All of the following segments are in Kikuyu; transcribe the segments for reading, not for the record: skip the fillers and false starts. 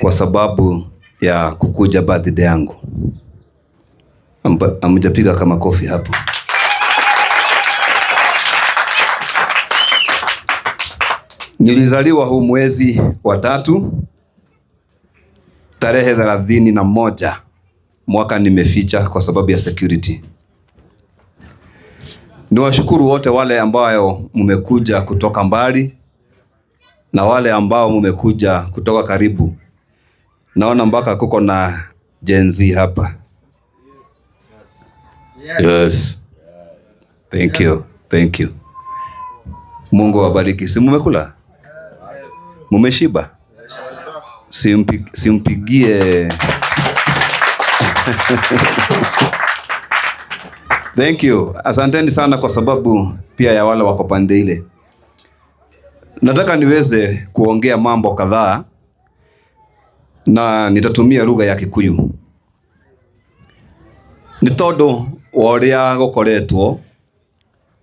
Kwa sababu ya kukuja birthday yangu. Hamjapiga kama kofi hapo. Nilizaliwa huu mwezi wa 3 tarehe 31, mwaka nimeficha kwa sababu ya security. Niwashukuru wote wale ambao mmekuja kutoka mbali na wale ambao mmekuja kutoka karibu. Naona mpaka kuko na Gen Z hapa. Yes. Thank you. Thank you. Mungu awabariki. Si mmekula? Mmeshiba? Simpigie. Thank you. Asanteni sana kwa sababu pia ya wale wako pande ile. Nataka niweze kuongea mambo kadhaa na nitatumia lugha ya Kikuyu. Ni tondu wa uria gukoretwo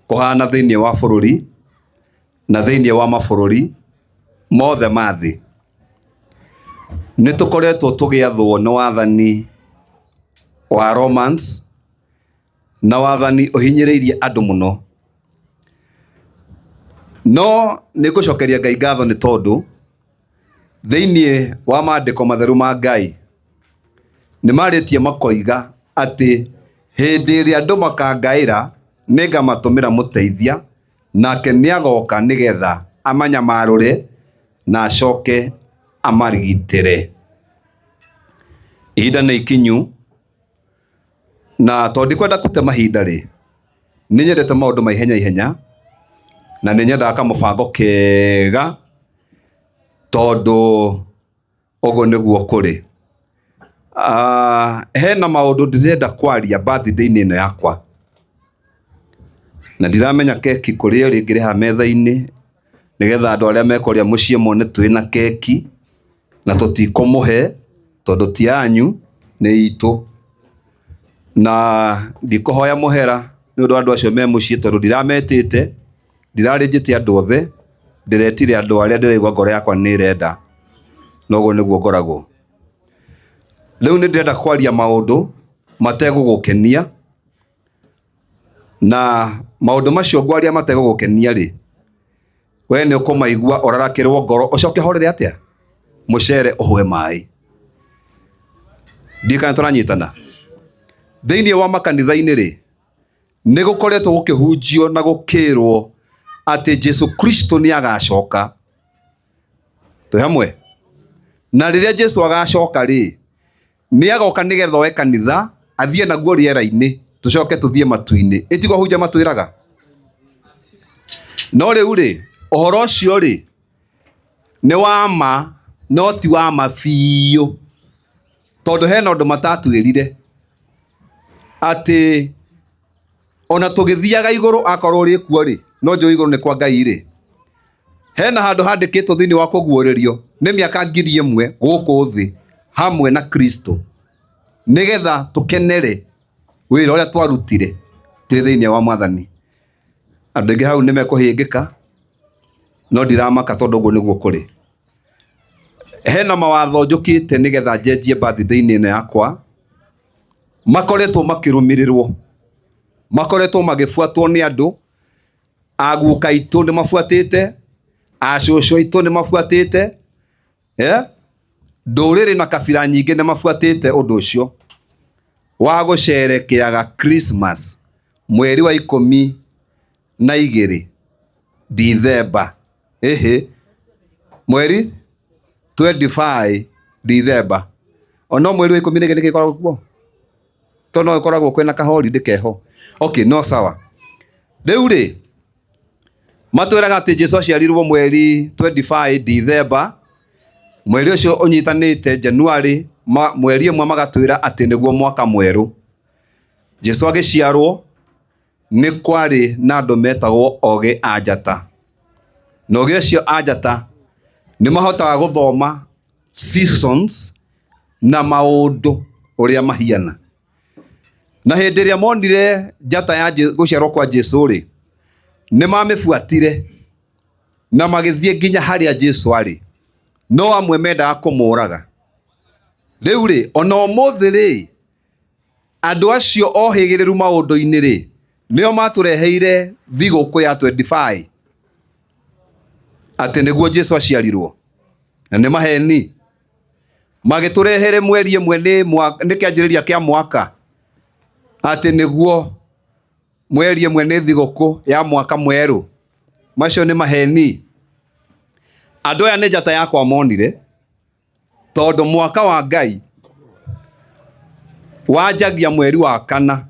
kuhana thiini wa bururi na thiini wa mabururi mothe ma thi. Ni tukoretwo tugiathwo ni wathani wa Romans na wathani uhinyiriirie andu muno. No ni ngucokeria Ngai ngatho ni tondu thiini wa maandiko matheru ma Ngai ni maritie makoiga ati hindi iria andu makangaira ningamatumira muteithia nake niagoka nigetha amanyamarure na acoke amarigitire. Ihinda nĩ ikinyu na tondũ ndikwenda kũte mahinda rĩ, nĩ nyendete maũndũ ma ihenya ihenya na nĩ nyendaga kamũbango kega tondũ ũguo nĩguo kũrĩ. Hena maũndũ ndĩrenda kwaria birthday-inĩ ĩno yakwa na ndiramenya keki kũrĩ ĩrĩ ngĩrĩha metha-inĩ nĩgetha andũ arĩa mekũrĩa mũciĩ mone twĩna keki na tũtikũmũhe tondũ ti yanyu nĩ itũ, na ndikũhoya mũhera nĩ ũndũ wa andũ acio me mũciĩ tondũ ndirametĩte, ndirarĩnjĩte andũ othe, ndĩretire andũ arĩa ndĩraigua ngoro yakwa nĩ ĩrenda, na ũguo nĩguo ngoragwo. Rĩu nĩ ndĩrenda kwaria maũndũ mategũgũkenia, na maũndũ macio ngwaria mategũgũkenia rĩ, we nĩ ũkũmaigua ũrarakĩrwo ngoro ũcoke horere atĩa mũcere ũhũe maĩ. Ndiũĩ kana tũranyitana. Thĩinĩ wa makanitha-inĩ rĩ, nĩ gũkoretwo gũkĩhunjio na gũkĩrwo atĩ Jesu Kristo nĩ agacoka. Twĩ hamwe? Na rĩrĩa Jesu agacoka rĩ, nĩ agoka nĩgetha oe kanitha athiĩ naguo rĩera-inĩ tũcoke tũthiĩ matu-inĩ. Ĩtiguo hunja matwĩraga? No rĩu rĩ, ũhoro ũcio rĩ nĩ wa ma no ti wa ma biũ, tondũ hena ũndũ matatwĩrire atĩ ona tũgĩthiaga igũrũ akorwo ũrĩ kuo rĩ, no njũĩ igũrũ nĩ kwa Ngai rĩ, hena handũ handĩkĩtwo thĩinĩ wa kũguũrĩrio nĩ mĩaka 1000 gũkũ thĩ hamwe na Kristo, nĩgetha tũkenere wĩra ũrĩa twarutire twĩ thĩinĩ wa Mwathani. Andũ aingĩ hau nĩ mekũhĩngĩka, no ndiramaka tondũ ũguo nĩguo kũrĩ. Hena mawatho njũkĩte nĩgetha njenjie birthday-inĩ ĩno yakwa, makoretwo makĩrũmĩrĩrwo, makoretwo magĩbuatwo nĩ andũ, aguka aitũ nĩ mabuatĩte, acũcũ aitũ nĩ mabuatĩte, ndũrĩrĩ na kabira nyingĩ nĩ mabuatĩte ũndũ ũcio wa gũcerekeaga Christmas mweri wa 12 Dithemba, ĩhĩ mweri 25 Dithemba, ona mweri wa 12 nĩ gĩkoragwo kuo, tondũ no ĩkoragwo kwĩna kaholiday keho. Okay, no sawa. Rĩu rĩ matwĩraga atĩ Jesu aciarirwo mweri 25 Dithemba, mweri ũcio ũnyitanĩte January, mweri ĩmwe magatwĩra atĩ nĩguo mwaka mwerũ. Jesu agĩciarwo nĩ kwarĩ na andũ metagwo ogĩ a njata, na ogĩ acio a njata nĩ mahotaga gũthoma seasons na maũndũ ũrĩa mahiana. Na hĩndĩ ĩrĩa monire njata ya gũciarwo kwa Jesu rĩ, nĩ mamĩbuatire na magĩthiĩ nginya harĩa Jesu arĩ, no amwe mendaga kũmũraga. Rĩu rĩ, ona ũmũthĩ rĩ, andũ acio ohĩgĩrĩru maũndũ-inĩ rĩ, nĩo matũreheire thigũkũ ya 25 atĩ nĩguo Jesu aciarirwo, na nĩ maheni. Magĩtũrehere mweri ĩmwe nĩ kĩanjĩrĩria kĩa mwaka atĩ nĩguo mweri ĩmwe nĩ thigũkũ ya mwaka mwerũ. Macio nĩ maheni. Andũ aya nĩ njata yakwa monire, tondũ mwaka wa Ngai wanjagia mweri wa kana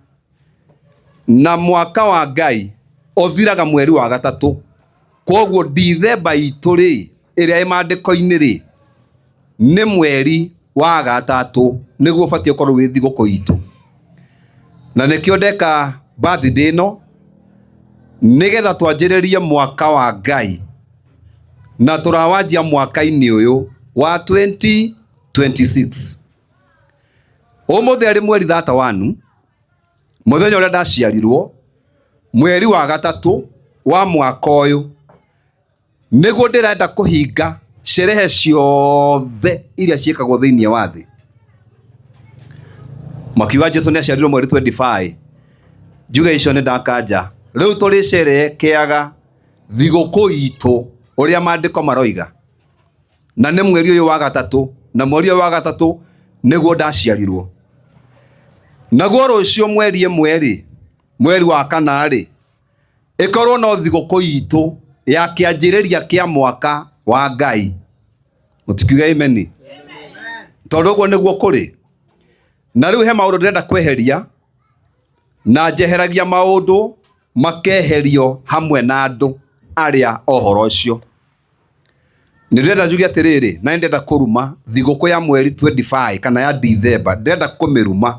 na mwaka wa Ngai ũthiraga mweri wa gatatũ. Kwoguo Dithemba itũ rĩ, ĩrĩa ĩ maandĩko-inĩ rĩ, nĩ mweri wa gatatũ nĩguo ũbatiĩ ũkorwo wĩ thigũkũ itũ. Na nĩkĩo ndeka birthday ĩno nĩgetha twanjĩrĩrie mwaka wa Ngai na tũrawanjia mwaka-inĩ ũyũ wa 2026. Ũmũthĩ arĩ mweri 31, mũthenya ũrĩa ndaciarirwo, mweri wa gatatũ wa mwaka ũyũ, nĩguo ndĩrenda kũhinga sherehe ciothe iria ciĩkagwo thĩinĩ wa thĩ. Makiuga Jesu nĩ aciarirwo mweri 25, njuge icio nĩ ndakanja. Rĩu tũrĩcerekeaga thigũkũ itũ ũrĩa maandĩko maroiga, na nĩ mweri ũyũ wa gatatũ, na mweri ũyũ wa gatatũ nĩguo ndaciarirwo. Naguo rũciũ mweri ĩmwe rĩ, mweri wa kana rĩ, ĩkorwo no thigũkũ itũ ya kĩanjĩrĩria kĩa mwaka wa Ngai. Mũtikiuge ameni, tondũ ũguo nĩguo kũrĩ. Na rĩu he maũndũ ndĩrenda kweheria, na njeheragia maũndũ makeherio hamwe na andũ arĩa ohoro ũcio. Nĩ ndĩrenda njuge atĩrĩrĩ, na nĩ ndĩrenda kũruma thigũkũ ya mweri 25 kana ya Dithemba, ndĩrenda kũmĩruma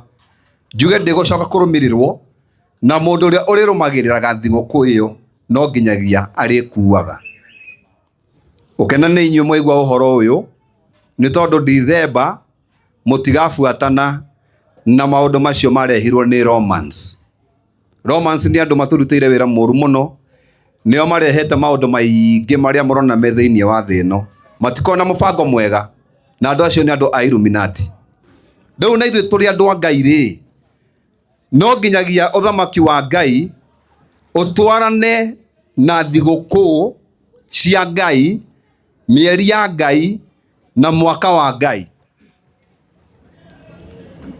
njuge ndĩgũcoka kũrũmĩrĩrwo, na mũndũ ũrĩa ũrĩrũmagĩrĩraga thigũkũ ĩyo no nginyagia arĩkuaga. Gũkena nĩ inyuĩ mwaigua ũhoro ũyũ, nĩ tondũ Dithemba mũtigabuatana na maũndũ macio marehirwo nĩ Romans. Romans nĩ andũ matũrutĩire wĩra mũru mũno, nĩo marehete maũndũ maingĩ marĩa mũrona me thĩinĩ wa thĩ ĩno. Matikoragwo na mũbango mwega, na andũ acio nĩ andũ a Illuminati. Rĩu na ithuĩ tũrĩ andũ a Ngai rĩ, no nginyagia ũthamaki wa Ngai ũtwarane na thigũkũ cia Ngai, mĩeri ya Ngai na mwaka wa Ngai.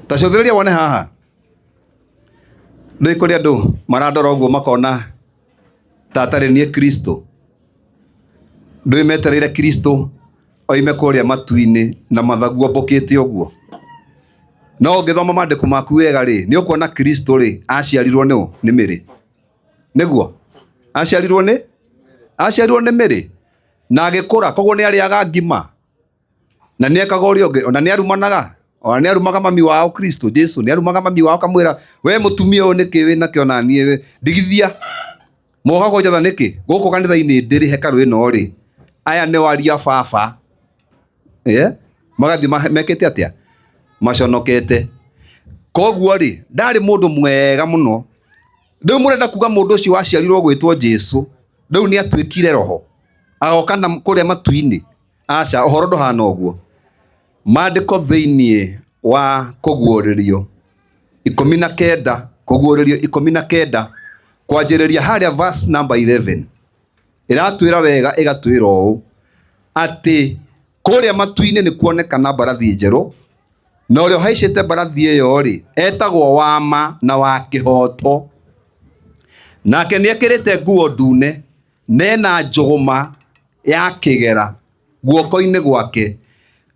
Ta cũthĩrĩria wone haha. Rĩu kũrĩ andũ marandora ũguo makona ta atarĩ niĩ Kristo. Ndũĩ metereire Kristo oime kũrĩa matu-inĩ na mathagu ombũkĩte ũguo. No ũngĩthoma maandĩko maku wega rĩ, nĩ ũkuona Kristo rĩ, aciarirwo nĩ ũ? Nĩ Mary. Nĩguo? Aciarirwo nĩ? Aciarirwo nĩ Mary. Na agĩkũra, koguo nĩ arĩaga ngima. Na nĩ ekaga ũrĩa ũngĩ, ona nĩ arumanaga. Ona nĩ arumaga mami wao Kristo, Jesu, nĩ arumaga mami wao akamwĩra, we mũtumia ũyũ nĩkĩ wĩ nakĩo na niĩ we? Ndigithia. Mwoka kũnjatha nĩkĩ? Gũkũ kanitha-inĩ ndĩrĩ hekarũ ĩno rĩ, aya nĩo ariũ a baba. Yeah? Magathiĩ mekĩte atĩa? Maconokete. Koguo rĩ, ndarĩ mũndũ mwega mũno. Rĩu mũrenda kuga mũndũ ũcio waciarirwo gwĩtwo Jesu, rĩu nĩ atuĩkire roho, agoka na kũrĩa matu-inĩ? Aca, ũhoro ndũhana ũguo. Maandĩko thĩinĩ wa Kũguũrĩrio 19, Kũguũrĩrio 19, kwanjĩrĩria harĩa verse number 11, ĩratwĩra wega ĩgatwĩra ũũ, atĩ kũrĩa matu-inĩ nĩ kuonekana mbarathi njerũ, na ũrĩa ũhaicĩte mbarathi ĩyo rĩ, etagwo Wama na wa Kĩhooto. Nake nĩ ekĩrĩte nguo ndune, na ena njũgũma ya kĩgera guoko-inĩ gwake,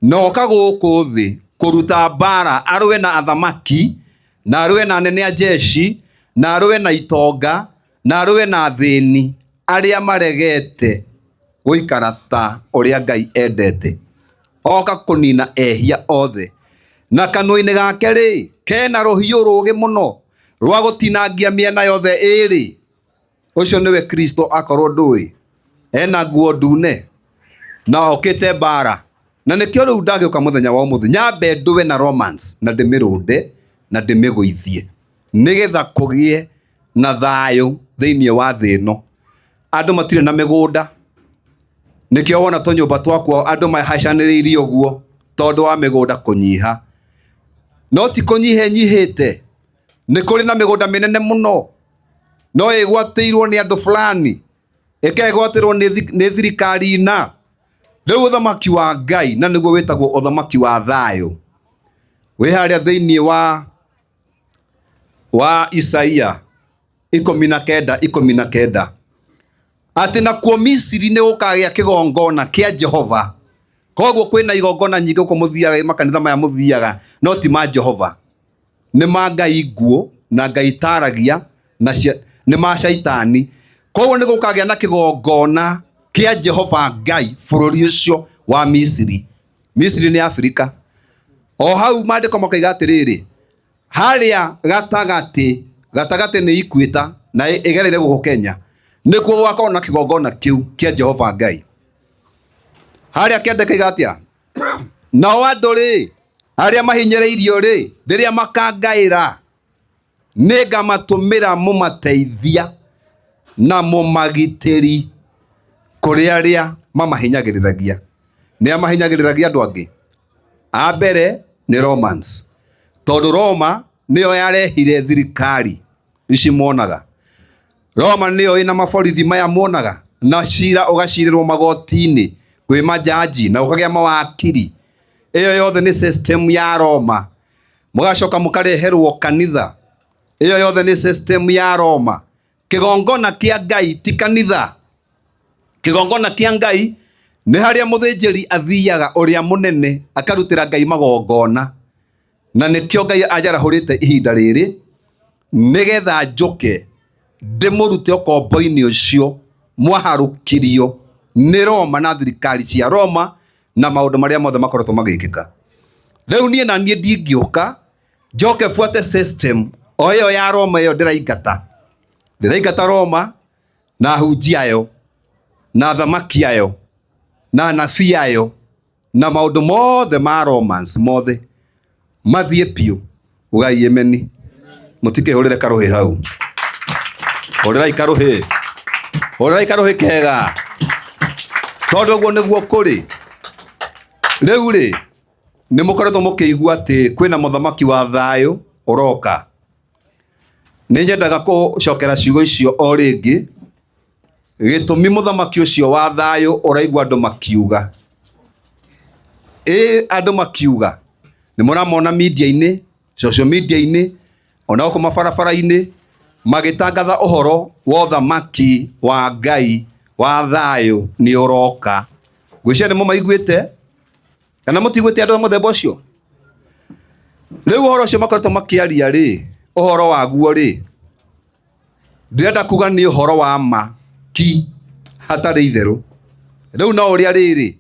na oka gũkũ thĩ kũruta mbaara arũe na athamaki, na arũe na anene a jeshi, na arũe na itonga, na arũe na athĩni arĩa maregete gũikara ta ũrĩa Ngai endete. Oka kũnina ehia othe. Na kanua-inĩ gake rĩ, kena rũhiũ rũũgĩ mũno rwa gũtinangia mĩena yothe ĩĩrĩ. Ũcio nĩwe Kristo akorwo ndũĩ. Ena nguo ndune na okĩte mbara. Na nĩkĩo rĩu ndagĩũka mũthenya wa ũmũthĩ nyambe ndũe na romance na ndĩmĩrũnde na ndĩmĩgũithie nĩgetha kũgĩe na thayũ thĩinĩ wa thĩ ĩno. Andũ matirĩ na mĩgũnda, nĩkĩo wona tũnyũmba twa kwao andũ mahacanĩrĩirie ũguo. Tondũ wa mĩgũnda kũnyiha. No ti kũnyiha ĩnyihĩte, nĩ kũrĩ na mĩgũnda mĩnene mũno, no ĩgwatĩirwo nĩ andũ fulani, ĩkegwatĩrwo nĩ thirikari na. Rĩu ũthamaki wa Ngai, na nĩguo wĩtagwo ũthamaki wa thayũ, wĩ harĩa thĩinĩ wa Isaia 19:19, atĩ nakuo Misiri nĩ gũkagĩa kĩgongona kĩa Jehova. Koguo kwĩna igongona nyingĩ gũkũ mũthiaga, makanitha maya mũthiaga, no ti ma Jehova, nĩ ma ngai nguũ na ngai itaragia, na nĩ ma caitani. Koguo nĩ gũkagĩa na kĩgongona kĩa Jehova Ngai bũrũri ũcio wa Misiri. Misiri nĩ Afrika. O hau maandĩko makaiga atĩrĩrĩ, harĩa gatagatĩ, gatagatĩ nĩ Equator na ĩgereire gũkũ Kenya, nĩkuo gũgakorwo na kĩgongona kĩu kĩa Jehova Ngai. Harĩa kĩanda kĩiga atĩa? Nao andũ rĩ, arĩa mahinyĩrĩirio rĩ, rĩrĩa makangaĩra, nĩngamatũmĩra mũmateithia na mũmagitĩri kũrĩ arĩa mamahinyagĩrĩragia. Nĩ a mahinyagĩrĩragia andũ angĩ? A mbere nĩ Romans, tondũ Roma nĩyo yarehire thirikari ici muonaga. Roma nĩyo ĩna maborithi maya muonaga, na cira ũgacirĩrwo magoti-inĩ kwĩ majaji na ũkagĩa mawakiri. Ĩyo yothe nĩ system ya Roma. Mũgacoka mũkareherwo kanitha. Ĩyo yothe nĩ system ya Roma. Kĩgongona kĩa Ngai ti kanitha. Kĩgongona kĩa Ngai nĩ harĩa mũthĩnjĩri athiaga ũrĩa mũnene akarutĩra Ngai magongona. Na nĩkĩo Ngai anjarahũrĩte ihinda rĩrĩ nĩgetha njũke ndĩmũrute ũkombo-inĩ ũcio mwaharũkirio nĩ Roma na thirikari cia Roma na maũndũ marĩa mothe makoretwo magĩkĩka. Rĩu niĩ na niĩ ndingĩũka njoke buate system o ĩyo ya Roma ĩyo ndĩraingata. Ndĩraingata Roma na ahunjia ayo na athamaki ayo na anabii ayo na maũndũ mothe ma Romans mothe mathiĩ piũ. Ugai ameni. Mũtikĩhũrĩre karũhĩ hau. Hũrĩrai karũhĩ. Hũrĩrai karũhĩ kega. Tondũ ũguo nĩguo kũrĩ. Rĩu rĩ, nĩ mũkoretwo mũkĩigua atĩ kwĩna mũthamaki wa thayũ ũroka. Nĩ nyendaga gũcokera ciugo icio o rĩngĩ, gĩtũmi mũthamaki ũcio wa thayũ ũraigua andũ makiuga. Ĩ andũ makiuga, nĩ mũramona media-inĩ, social media-inĩ, ona gũkũ mabarabara-inĩ, magĩtangatha ũhoro wa ũthamaki wa Ngai wa thayũ nĩ ũroka. Ngwĩciria nĩ mũmaiguĩte. Kana mũtiguĩte andũ a mũthemba ũcio? Rĩu ũhoro ũcio makoretwo makĩaria rĩ, ũhoro waguo rĩ, ndĩrenda kuga nĩ ũhoro wa ma ki hatarĩ itherũ. Rĩu no ũrĩa rĩrĩ,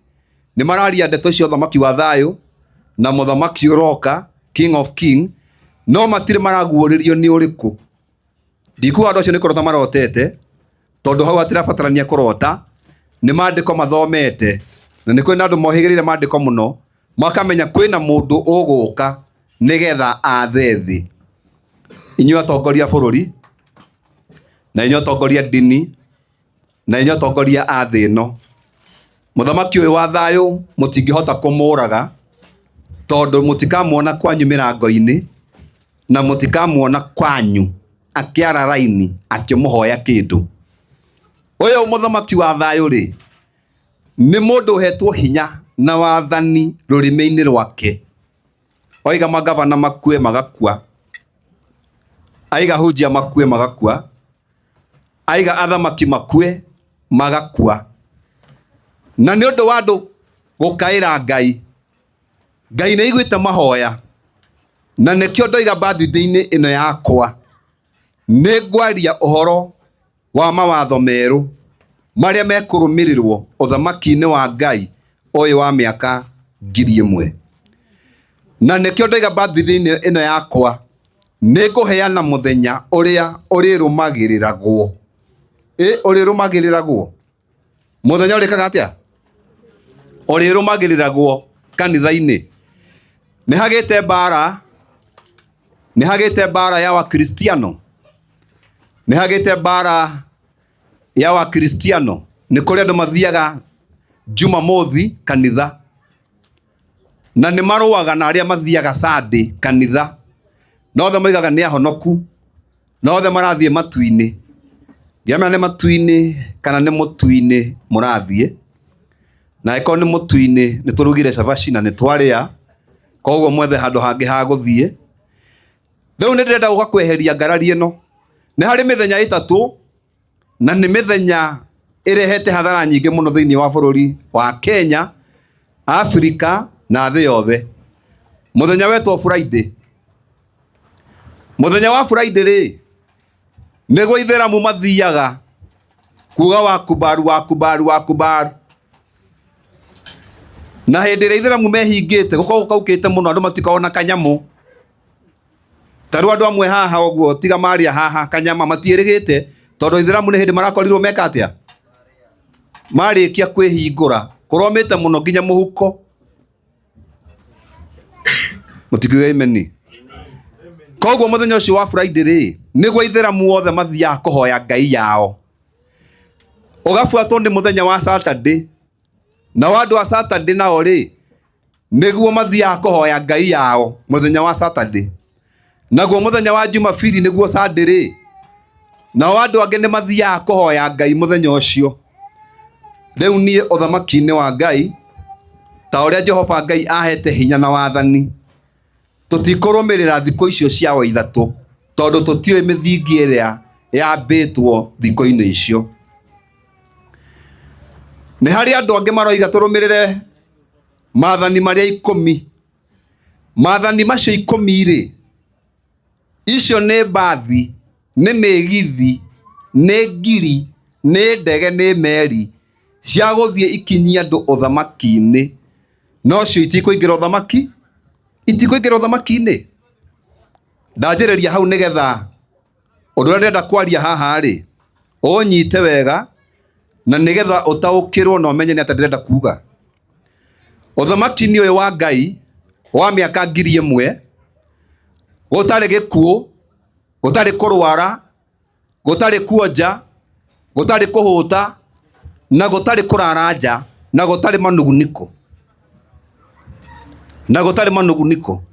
nĩ mararia ndeto cia ũthamaki wa thayũ na mũthamaki ũroka, king of king, no matirĩ maraguũrĩrio nĩ ũrĩkũ. Ndikuga andũ acio nĩ kũrota marotete, tondũ hau hatirabatarania kũrota, nĩ maandĩko mathomete, na nĩ kũrĩ na andũ mohĩgĩrĩire maandĩko mũno, makamenya kwĩna mũndũ ũgũka nĩgetha athe thĩ. Inyuĩ atongoria a bũrũri, na inyuĩ atongoria a ndini, na inyuĩ atongoria a thĩ ĩno, mũthamaki ũyũ wa thayũ mũtingĩhota kũmũraga, tondũ mũtikamuona kwanyu mĩrango-inĩ, na mũtikamuona kwanyu akĩara raini akĩmũhoya kĩndũ. Ũyũ mũthamaki wa thayũ rĩ, nĩ mũndũ ũhetwo hinya na wathani rũrĩmĩ-inĩ rwake. Oiga magavana makue magakua, aiga hunjia makue magakua, aiga athamaki makue magakua. Na nĩ ũndũ wa andũ gũkaĩra Ngai, Ngai nĩ aiguĩte mahoya, na nĩkĩo ndoiga birthday-inĩ ĩno yakwa, nĩ ngwaria ũhoro wa mawatho merũ marĩa mekũrũmĩrĩrwo ũthamaki-inĩ wa Ngai ũyũ wa mĩaka 1000. Na nĩkĩo ndoiga birthday-inĩ ĩno yakwa, nĩ ngũheana mũthenya ũrĩa ũrĩrũmagĩrĩragwo. Ĩ ũrĩrũmagĩrĩragwo? Mũthenya ũrĩkaga atĩa? Ũrĩrũmagĩrĩragwo kanitha-inĩ. Nĩ hagĩte mbara, nĩ hagĩte mbara ya Wakristiano, nĩ hagĩte mbara ya Wakristiano. Nĩ kũrĩ andũ mathiaga Jumamothi kanitha. Na nĩ marũaga na arĩa mathiaga Sunday kanitha, na othe moigaga nĩ ahonoku, na othe marathiĩ matu-inĩ. Ndiramenya nĩ matu-inĩ kana nĩ mũtu-inĩ mũrathiĩ. Na angĩkorwo nĩ mũtu-inĩ nĩ tũrugire cabaci na nĩ twarĩa, koguo mwethe handũ hangĩ ha gũthiĩ. Rĩu nĩ ndĩrenda gũka kweheria ngarari ĩno. Nĩ harĩ mĩthenya ĩtatũ na nĩ mĩthenya ĩrehete hathara nyingĩ mũno thĩinĩ wa bũrũri wa Kenya, Afrika na thĩ yothe. Mũthenya wetwo Friday. Mũthenya wa Friday rĩ, nĩguo ithĩramu mathiaga kuga wakubaru wakubaru wakubaru. Na hĩndĩ ĩrĩa ithĩramu mehingĩte gũkoragwo kaukĩte mũno andũ matikoragwo na kanyamũ. Ta rĩu andũ amwe haha ũguo tiga marĩa haha kanyama matiĩrĩgĩte tondũ ithĩramu nĩ hĩndĩ marakorirwo meka atĩa? Marĩkia kwĩhingũra kũromĩte mũno nginya mũhuko. Mũtikiuge imeni. Koguo mũthenya ũcio wa Friday rĩ, nĩguo ithĩramu othe mathiaga kũhoya ngai yao. Ũgabuatwo nĩ mũthenya wa Saturday. Nao andũ a Saturday nao rĩ, nĩguo mathiaga kũhoya ngai yao mũthenya wa Saturday. Naguo mũthenya wa Jumapili nĩguo Sunday rĩ, nao andũ angĩ nĩ mathiaga kũhoya ngai mũthenya ũcio. Rĩu niĩ ũthamaki-inĩ wa Ngai, ta ũrĩa Jehova Ngai ahete hinya na wathani, tũtikũrũmĩrĩra thikũ icio ciao ithatũ, tondũ tũtiũĩ mĩthingi ĩrĩa yambĩtwo thikũ-inĩ icio. Nĩ harĩ andũ angĩ maroiga tũrũmĩrĩre maathani marĩa ikũmi. Maathani macio ikũmi-rĩ, icio nĩ mbathi, nĩ mĩgithi, nĩ ngiri, nĩ ndege, nĩ meri cia gũthiĩ ikinyie andũ ũthamaki-inĩ. No cio itikũingĩra ũthamaki, itikũingĩra ũthamaki-inĩ. Ndanjĩrĩria hau nĩgetha ũndũ ũrĩa ndĩrenda kwaria haha-rĩ, ũnyite wega na nĩgetha ũtaũkĩrwo na ũmenye nĩ atĩa ndĩrenda kuga. Ũthamaki-inĩ ũyũ wa Ngai wa mĩaka 1000, gũtarĩ gĩkuũ, gũtarĩ kũrwara, gũtarĩ kuonja, gũtarĩ kũhũta, na gũtarĩ kũrara nja, na gũtarĩ manuguniko, na gũtarĩ manuguniko.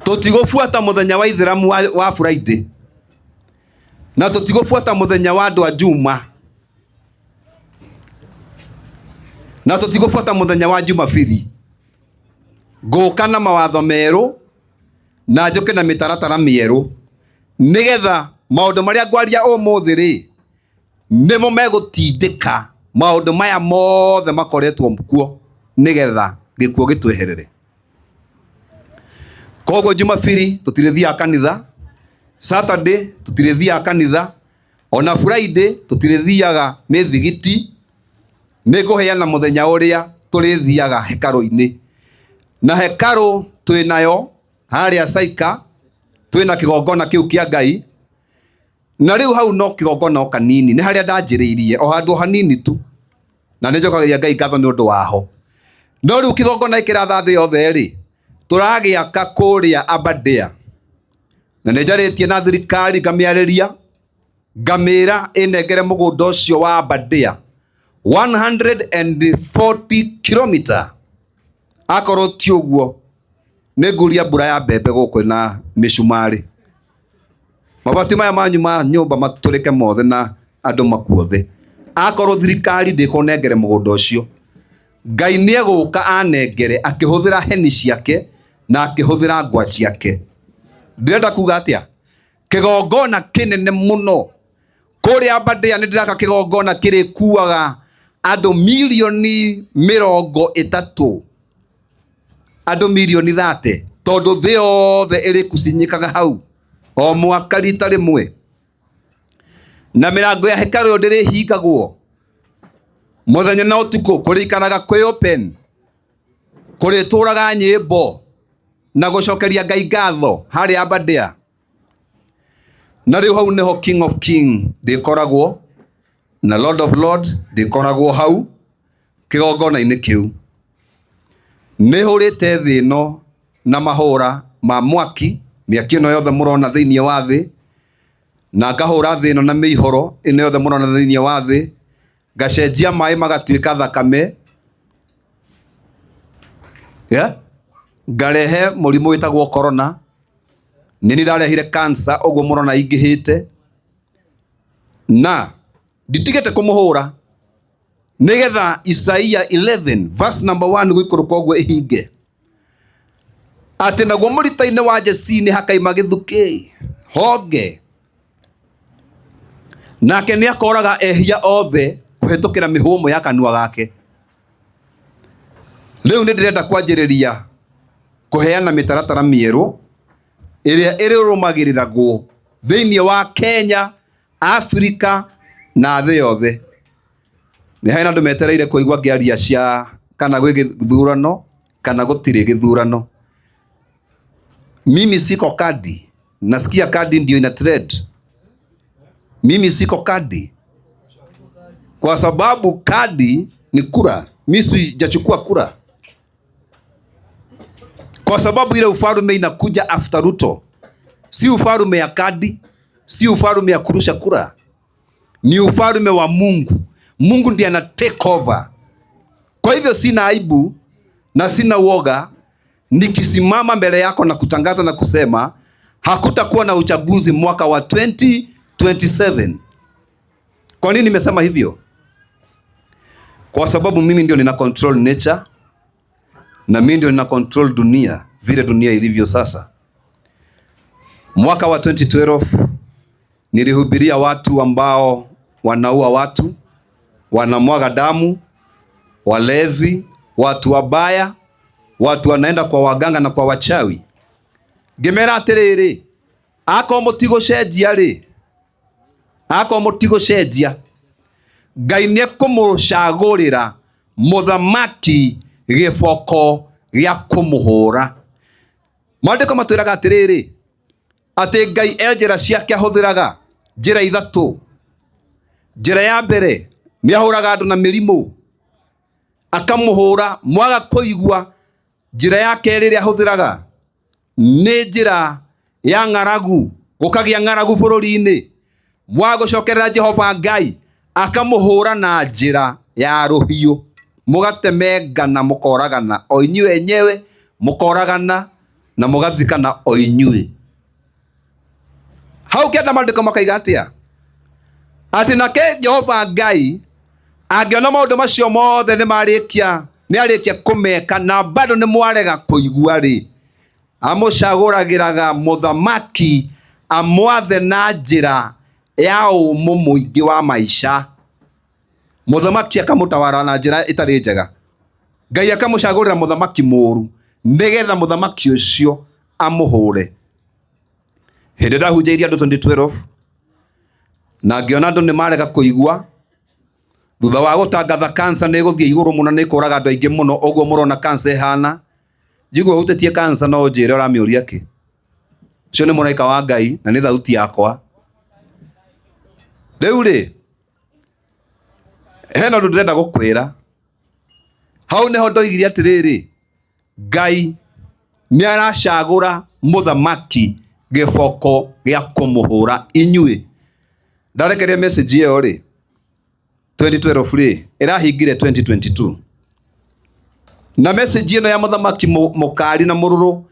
Tũtigũbuata mũthenya wa ithĩramu wa Friday, na tũtigũbuata mũthenya wa andũ a Juma, na tũtigũbuata mũthenya wa Jumabiri. Ngũka na mawatho merũ na njũke na mĩtaratara mĩerũ, nĩgetha maũndũ marĩa ngwaria ũmũthĩ rĩ, nĩmo megũtindĩka maũndũ maya mothe makoretwo kuo, nĩgetha gĩkuũ gĩtweherere. Koguo Jumabiri tũtirĩthiaga kanitha, Saturday tũtirĩthiaga kanitha, ona Friday tũtirĩthiaga mĩthigiti. Nĩ ngũheana mũthenya ũrĩa tũrĩthiaga hekarũ-inĩ. Na hekarũ twĩnayo harĩa Saika, twĩna kĩgongona kĩu kĩa Ngai. Na rĩu hau no kĩgongona o kanini, nĩ harĩa ndanjĩrĩirie, o handũ o hanini tu. Na nĩ njokagĩria Ngai ngatho nĩ ũndũ waho. No rĩu kĩgongona kĩratha thĩ yothe rĩ, tũragĩaka kũrĩa Aberdare. Na nĩ njarĩtie na thirikari ngamĩarĩria, ngamĩra ĩnengere mũgũnda ũcio wa Aberdare 140 kilometer. Akorwo ti ũguo, nĩ nguria mbura ya mbembe gũkũ na mĩcumarĩ. Mabati maya manyu ma nyũmba matũrĩke mothe na andũ makuothe. Akorwo thirikari ndĩkũnengere mũgũnda ũcio, Ngai nĩ egũka anengere akĩhũthĩra heni ciake na akĩhũthĩra ngwa ciake. Ndĩrenda kuga atĩa? Kĩgongona kĩnene mũno kũrĩa Aberdare nĩ ndĩraka kĩgongona kĩrĩkuaga andũ mirioni 30, andũ mirioni 30, tondũ thĩ yothe ĩrĩkucinyĩkaga hau o mwaka rita rĩmwe. Na mĩrango ya hekarũ ĩyo ndĩrĩhingagwo mũthenya na ũtukũ, kũrĩikaraga kwĩ open, kũrĩtũraga nyĩmbo na gũcokeria Ngai ngatho harĩa Aberdare. Na rĩu hau nĩho King of King ndĩkoragwo na Lord of Lord ndĩkoragwo hau kĩgongona-inĩ kĩu. Nĩ hũrĩte thĩ ĩno na mahũra ma mwaki, mĩaki ĩno yothe mũrona thĩinĩ wa thĩ, na ngahũra thĩ ĩno na mĩihũro ĩno yothe mũrona thĩinĩ wa thĩ, ngacenjia maĩ magatuĩka thakame. Yeah? Ngarehe mũrimũ wĩtagwo corona, nĩ niĩ ndarehire cancer ũguo mũrona ingĩhĩte, na nditigĩte kũmũhũra nĩgetha Isaia 11 verse number 1 gũikũrũka ũguo ĩhinge, atĩ naguo mũrita-inĩ wa Jesii nĩ hakaima gĩthukĩ honge, nake nĩ akoraga ehia othe kũhĩtũkĩra mĩhũmũ ya kanua gake. Rĩu nĩ ndĩrenda kwanjĩrĩria kũheana mĩtaratara mĩerũ ĩrĩa ĩrĩrũmagĩrĩragwo thĩinĩ wa Kenya, Afrika na thĩ yothe. Nĩ harĩ na andũ metereire kũigua ngĩaria cia kana gwĩ gĩthurano kana gũtirĩ gĩthurano. Mimi siko kadi, nasikia kadi ndio ina trend. Mimi siko kadi kwa sababu kadi ni kura, mimi sijachukua kura kwa sababu ile ufalume inakuja after Ruto, si ufalume ya kadi, si ufalume ya kurusha kura, ni ufalume wa Mungu. Mungu ndiye ana take over. Kwa hivyo sina aibu na sina uoga nikisimama mbele yako na kutangaza na kusema hakutakuwa na uchaguzi mwaka wa 2027. Kwa nini nimesema hivyo? Kwa sababu mimi ndio nina control nature na mimi ndio nina control dunia vile dunia ilivyo sasa. Mwaka wa 2012 nilihubiria watu ambao wanaua watu, wanamwaga damu, walevi, watu wabaya, watu wanaenda kwa waganga na kwa wachawi. Ngĩmera atĩrĩrĩ, akorwo mũtigũcenjia rĩ, akorwo mũtigũcenjia, Ngai nĩekũmũcagũrĩra mũthamaki gĩboko gĩa kũmũhũra. Maandĩko matwĩraga atĩrĩrĩ, atĩ Ngai e njĩra ciake ahũthĩraga, njĩra ithatũ. Njĩra ya mbere nĩ ahũraga andũ na mĩrimũ, akamũhũra mwaga kũigua. Njĩra ya kerĩ ĩrĩa ahũthĩraga nĩ njĩra ya ng'aragu, gũkagĩa ng'aragu bũrũri-inĩ, mwaga gũcokerera Jehova Ngai akamũhũra na njĩra ya rũhiũ, mũgatemengana, mũkoragana o inyuĩ enyewe, mũkoragana na mũgathikana o inyuĩ. Hau kĩanda maandĩko makaiga atĩa? Atĩ nake Jehova Ngai angĩona maũndũ macio mothe nĩ marĩkia, nĩ arĩkia kũmeka na bado nĩ mwarega kũigua rĩ, amũcagũragĩraga mũthamaki amwathe na njĩra ya ũmũ mũingĩ wa maica. Mũthamaki akamũtawara na njĩra ĩtarĩ njega. Ngai akamũcagũrĩra mũthamaki mũru nĩgetha mũthamaki ũcio amũhũre. Hĩndĩ ndahunjĩirie andũ 2012 na ngĩona andũ nĩ marega kũigua, thutha wa gũtangatha cancer nĩ ĩgũthiĩ igũrũ mũno, nĩ ĩkũraga andũ aingĩ mũno, ũguo mũrona cancer ĩhana. Njigua ũhutĩtie cancer no ũnjĩre ũramĩũria kĩ. Ũcio nĩ mũraika wa Ngai na nĩ thauti yakwa. Rĩu rĩ, hena ũndũ ndĩrenda gũkwĩra. Hau nĩho ndoigire atĩrĩrĩ, Ngai nĩ aracagũra mũthamaki gĩboko gĩa kũmũhũra inyuĩ. Ndarekeria message ĩyo rĩ, 2012 rĩ, ĩrahingire 2022. Na message ĩno ya mũthamaki mũkari na mũrũrũ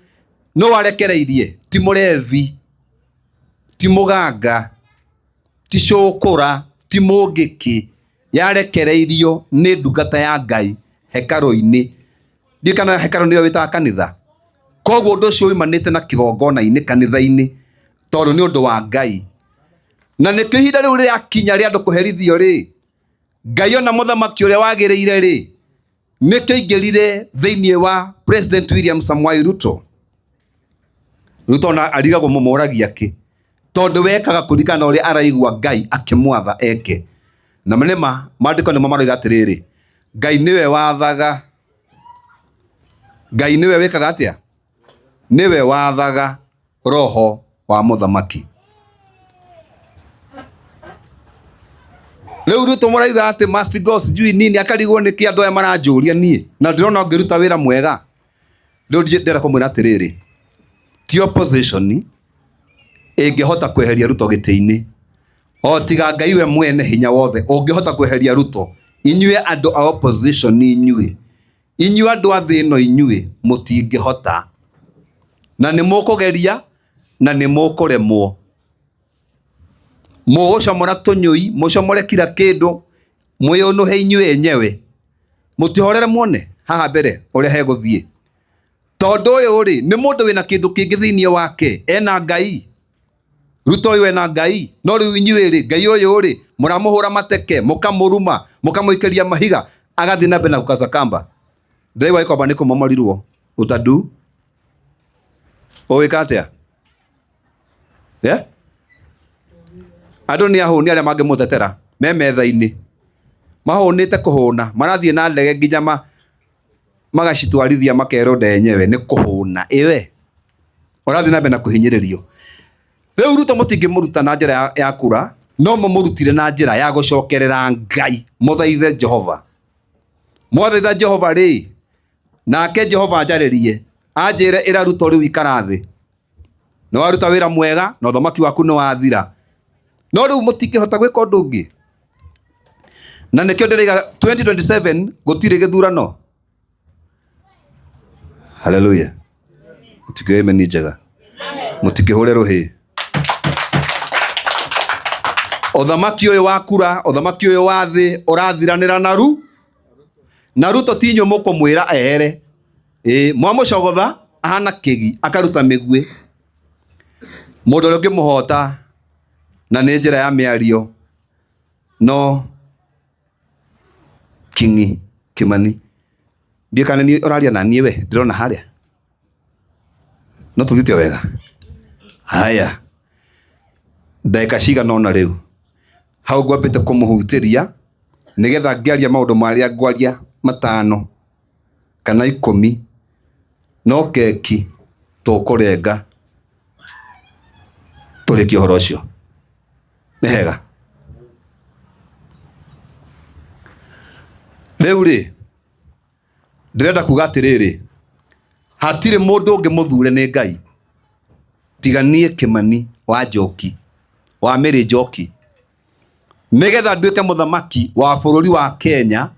nĩ warekereirie, ti mũrevi, ti mũganga, ti cũkũra, ti mũngĩkĩ, yarekereirio nĩ ndungata ya Ngai hekarũ-inĩ. Ndiũĩ kana hekarũ nĩyo wĩtaga kanitha. Koguo ũndũ ũcio uimanĩte na kĩgongona-inĩ kanitha-inĩ, tondũ nĩ ũndũ wa Ngai. Na nĩkĩo ihinda rĩu rĩakinya rĩa andũ kũherithio rĩ, Ngai ona mũthamaki ũrĩa wagĩrĩire rĩ, nĩkĩo aingĩrire thĩinĩ wa President William Samoei Ruto. Ruto ona arigagwo mũmũragia kĩ, tondũ wekaga kũringana na ũrĩa araigua Ngai akĩmwatha eke. Na nĩma maandĩko nĩmo maroiga atĩrĩrĩ, Ngai nĩwe wathaga, Ngai nĩwe wĩkaga atĩa? Nĩwe wathaga roho wa mũthamaki. Rĩu Ruto mũrauga atĩ must go sijui nini, akarigwo nĩkĩ andũ aya maranjũria niĩ, na ndĩrona ngĩruta wĩra mwega. Rĩu ndĩrenda kũmwĩra atĩrĩrĩ, ti opposition ĩngĩhota kweheria Ruto gĩtĩ-inĩ, o tiga Ngai we mwene hinya wothe ũngĩhota kweheria Ruto. Inyuĩ andũ a opposition inyuĩ, Inyuĩ andũ a thĩ ĩno inyuĩ mũtingĩhota, na nĩ mũkũgeria na nĩ mũkũremwo. Mũgũcomora tũnyũi, mũcomore kila kĩndũ, mwĩũnũhe inyuĩ enyewe. Mũtihorere muone haha mbere ũrĩa hegũthiĩ. Tondũ ũyũ rĩ, nĩ mũndũ wĩna kĩndũ kĩngĩ thĩinĩ wake, ena Ngai. Ruto ũyũ ena Ngai, no rĩu inyuĩ rĩ, Ngai ũyũ rĩ, mũramũhũra mateke, mũkamũruma, mũkamũikĩria mahiga, agathiĩ na mbere na gũkaza kamba. Ndĩraigua gĩkomba nĩ kũmomorirwo, utadu. Ũgwĩka atĩa? Yeah? Andũ nĩ ahũni arĩa mangĩmũtetera me metha-inĩ. Mahũnĩte kũhũna, marathiĩ na ndege nginya ma magacitwarithia makerwo ndenyewe nĩ kũhũna. Ĩwe ũrathiĩ na mbere na kũhinyĩrĩrio. Rĩu Ruto mũtingĩmũruta na njĩra ya kura, no mũmũrutire na njĩra ya gũcokerera Ngai, mũthaithe Jehova. Mwathaitha Jehova rĩ, nake Jehova anjarĩrie, anjĩre ĩra Ruto rĩu ikara thĩ. Nĩ waruta wĩra mwega na ũthamaki waku nĩ wathira. No rĩu mũtingĩhota gwĩka ũndũ ũngĩ. Na nĩkĩo ndĩraiga 2027 gũtirĩ gĩthurano. Haleluya. Mũtikĩoe imeni njega. Mũtikĩhũre rũhĩ. Ũthamaki ũyũ wa kura, ũthamaki ũyũ wa thĩ ũrathiranĩra na ru na Ruto ti inyuĩ mũkũmwĩra ehere. Ĩĩ, mwamũcogotha ahana kĩgi akaruta mĩguĩ. Mũndũ ũrĩa ũngĩmũhota na nĩ njĩra ya mĩario no King'i Kimani. Ndiũĩ kana nĩ ũraria na niĩ we, ndĩrona harĩa. No tũthiĩte o wega? Haya, ndagĩka cigana ũna rĩu, hau ngwambĩte kũmũhutĩria nĩgetha ngĩaria maũndũ marĩa ngwaria matano kana 10, no keki tũkũrenga tũrĩkie ũhoro ũcio. Nĩ hega? Rĩu rĩ, ndĩrenda kuga atĩrĩrĩ, hatirĩ mũndũ ũngĩ mũthure nĩ Ngai tiga niĩ Kĩmani wa Njoki, wa Mary Njoki, nĩgetha nduĩke mũthamaki wa bũrũri wa Kenya,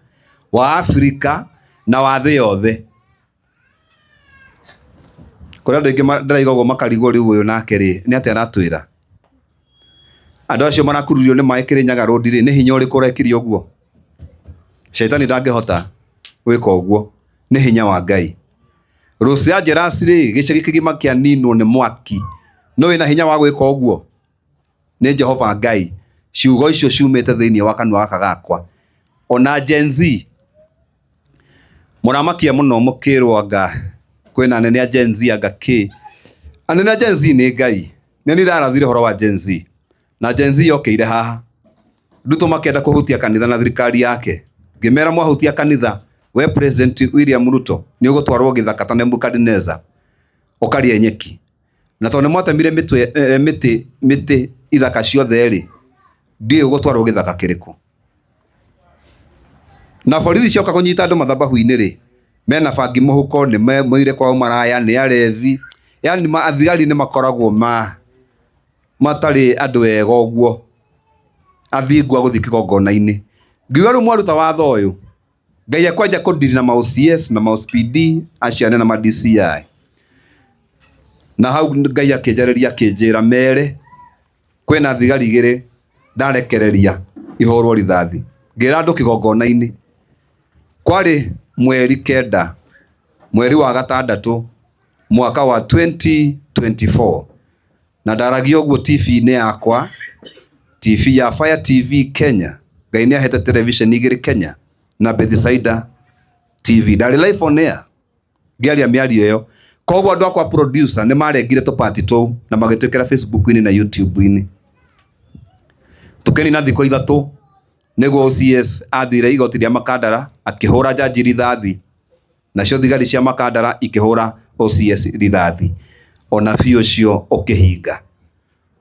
wa Afrika na wa thĩ yothe. Kũrĩ andũ aingĩ ndĩraiga ũguo makarigwo rĩu ũyũ nake rĩ, nĩ atĩa aratwĩra? Andũ acio marakururio nĩ maĩ Kĩrĩnyaga Road rĩ, nĩ hinya ũrĩkũ ũrekire ũguo? Shaitani ndangĩhota gwĩka ũguo, nĩ hinya wa Ngai. Los Angeles rĩ, gĩcagi kĩgima kĩaninwo nĩ mwaki, nũ wĩna hinya wa gwĩka ũguo? Nĩ Jehova Ngai. Ciugo icio ciumĩte thĩinĩ wa kanua gaka gakwa. Ona Gen Z, Mũramakia mũno mũkĩrwo anga kwĩna anene a Gen Z anga kĩ. Anene a Gen Z nĩ Ngai. Nĩ niĩ ndĩrarathire ũhoro wa Gen Z. Na Gen Z yokĩire haha. Ruto makĩenda kũhutia kanitha na thirikari yake. Ngĩmera mwahutia kanitha, we President William Ruto nĩ ũgũtwarwo gĩthaka ta Nebuchadnezzar ũkarĩe nyeki. Na tondũ nĩ mwatemire mĩtwe, mĩtĩ, mĩtĩ ithaka ciothe rĩ, ndiũĩ ũgũtwarwo gĩthaka kĩrĩkũ. Na borithi cioka kũnyita andũ mathabahu-inĩ rĩ, mena bangi mũhuko, nĩ maumire kwao maraya, nĩ arebi, yani athigari nĩ makoragwo ma matarĩ andũ ega ũguo, athingu a gũthiĩ kĩgongona-inĩ. Ngiuga rĩu mwaruta watho ũyũ, Ngai ekwanjia kũ deal na ma OCS na ma OCPD acio anene na ma DCI. Na hau Ngai akĩnjarĩria akĩnjĩra mere kwĩna thigari igĩrĩ ndarekereria ihũrwo rithathi. Ngĩra andũ kĩgongona-inĩ. Kwarĩ mweri 9 mweri wa gatandatũ mwaka wa 2024 na ndaragia ũguo TV-inĩ yakwa, TV ya Fire TV Kenya. Ngai nĩ ahete television igĩrĩ Kenya na Bethsaida TV. Ndarĩ live on air ngĩaria mĩario ĩyo. Koguo andũ akwa producer nĩ marengire tũpati tũu na magĩtwĩkĩra Facebook-inĩ na YouTube-inĩ. Tũkĩnina thikũ 3 nĩguo OCS athire igoti rĩa Makandara akĩhũra jaji rithathi, nacio thigari cia Makandara ikĩhũra OCS rithathi, ona biũ ũcio ũkĩhinga.